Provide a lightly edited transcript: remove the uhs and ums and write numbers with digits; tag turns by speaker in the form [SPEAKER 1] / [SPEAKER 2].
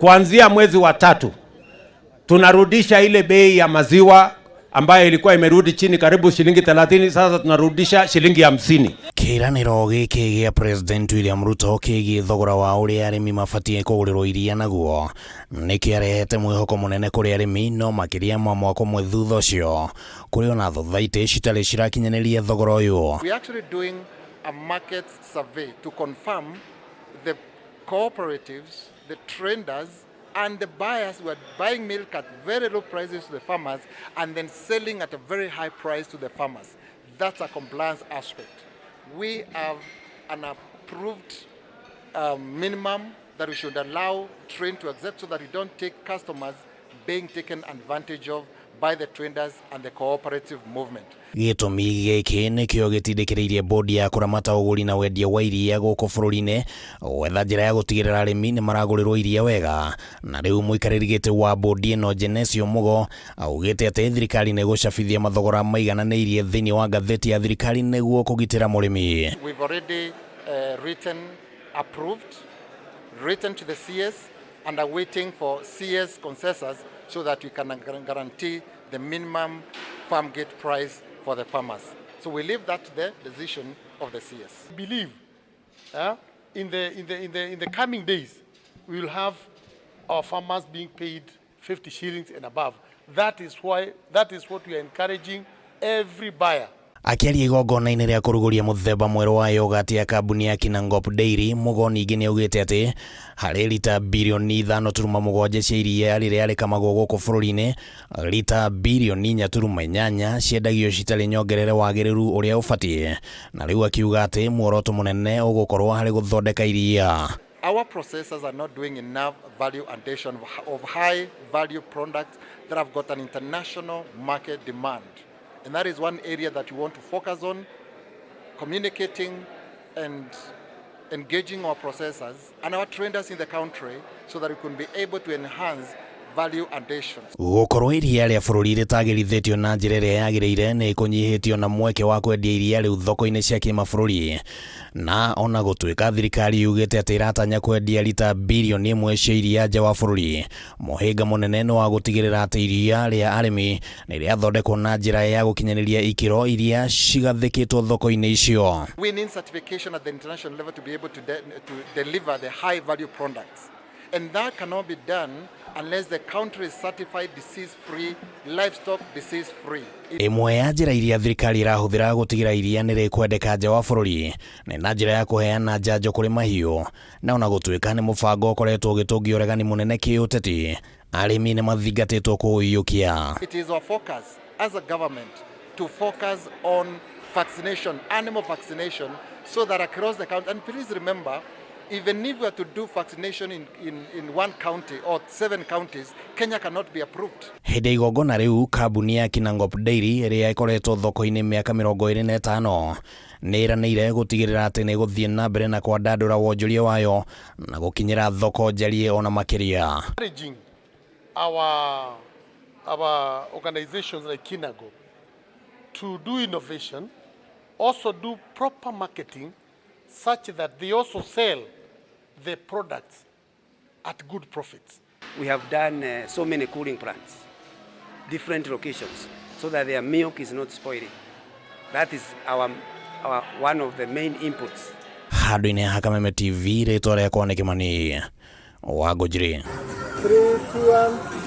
[SPEAKER 1] Kuanzia mwezi wa tatu tunarudisha ile bei ya maziwa ambayo ilikuwa imerudi chini karibu shilingi 30, sasa tunarudisha shilingi 50.
[SPEAKER 2] Kĩĩranĩro gĩkĩ gĩa President William Ruto kĩgiĩ thogora wa ũrĩa arĩmi mabatiĩ kũgũrĩrwo iria naguo nĩ kĩarehete mwĩhoko mũnene kũrĩ arĩmi, no makĩria ma mwaka ũmwe thutha ũcio kũrĩ ona thothaitĩ citarĩ cirakinyanĩria thogora ũyũ.
[SPEAKER 3] We are actually doing a market survey to confirm the cooperatives, the traders, and the buyers who are buying milk at very low prices to the farmers and then selling at a very high price to the farmers. That's a compliance aspect. We have an approved minimum that we should allow trade to accept so that we don't take customers being taken advantage of by the traders and the cooperative movement.
[SPEAKER 2] Gĩtũmi gĩkĩ nĩkĩo gĩtindĩkĩrĩirie bodi ya kũramata ũgũri na wendia wa iria gũkũ bũrũri-inĩ gwetha njĩra ya gũtigĩrĩra arĩmi nĩ maragũrĩrwo iria wega. Na rĩu mũikarĩri gĩtĩ wa bodi ĩno, Genesio Mugo, augĩte atĩ thirikari nĩ gũcabithia mathogora maigananĩirie thĩinĩ wa ngathĩti ya thirikari nĩguo kũgitĩra mũrĩmi.
[SPEAKER 3] We've already written, approved, written to the CS and are waiting for CS consensus so that we can guarantee the minimum farm gate price for the farmers. So we leave that to the decision of the CS.
[SPEAKER 4] Believe in the coming days we will have our farmers being paid 50 shillings and above. That is why, that is what we are encouraging every buyer.
[SPEAKER 2] Akĩaria igongona-inĩ rĩa kũrugũria mũthemba mwerũ wa yogurt ya kambuni ya Kinangop Dairy, Mugo ningĩ nĩ augĩte atĩ harĩ rita 5.7 birioni cia iria rĩrĩa rĩkamagwo gũkũ bũrũri-inĩ, rita 4.8 birioni ciendagio citarĩ nyongerere wagĩrĩru ũrĩa ũbatiĩ, na rĩu akiuga atĩ muoroto mũnene ũgũkorwo harĩ gũthondeka iria.
[SPEAKER 3] Our processors are not doing enough value addition of high value products that have got an international market demand. And that is one area that we want to focus on, communicating and engaging our processors and our traders in the country so that we can be able to enhance value addition.
[SPEAKER 2] Gũkorwo iria rĩa bũrũri rĩtagĩrithĩtio na njĩra ĩrĩa yagĩrĩire nĩ kũnyihĩtio na mweke wa kwendia iria rĩu thoko-inĩ cia kĩmabũrũri. Na ona gũtuĩka thirikari yugĩte atĩ ĩratanya kwendia rita 1 birioni cia iria nja wa bũrũri, mũhĩnga mũnene nĩ wa gũtigĩrĩra atĩ iria rĩa arĩmi nĩ rĩathondekwo na njĩra ya gũkinyanĩria ikĩro iria cigathĩkĩtwo thoko-inĩ icio.
[SPEAKER 3] Winning certification at the international level to be able to deliver the high value products. And that cannot be done unless the country is certified disease free, livestock disease free.
[SPEAKER 2] Ĩmwe ya njĩra iria thirikari ĩrahũthĩra gũtigĩra iria nĩ rĩkwendeka nja wa bũrũri nĩ na njĩra ya kũheana njanjo kũrĩ mahiũ. Na ona gũtuĩka nĩ mũbango ũkoretwo ũgĩtũngio ũregani mũnene kĩũteti, arĩmi nĩ mathingatĩtwo kũũiyũkia.
[SPEAKER 3] It is our focus as a government to focus on vaccination, animal vaccination, so that across the country, and please remember, even if we are to do vaccination in one county or seven counties, Kenya cannot be approved.
[SPEAKER 2] Hĩndĩ ya igongona rĩu, kambuni ya Kinangop Dairy ĩrĩa ĩkoretwo thoko-inĩ mĩaka 25 nĩ ĩranĩire gũtigĩrĩra atĩ nĩ ĩgũthiĩ na mbere na kwandandũra wonjoria wayo na gũkinyĩra thoko njariĩ ona makĩria.
[SPEAKER 4] Encouraging our organizations like Kinangop to do innovation, also do proper marketing such that they also sell the products at good profits.
[SPEAKER 5] We have done so many cooling plants, different locations, so that their milk is not spoiling. That is our one of the main inputs.
[SPEAKER 2] Handũ-inĩ ha Kameme TV, rĩtwa rĩakwa nĩ Kĩmani wa Ngũnjiri.
[SPEAKER 4] 3, 2, 1.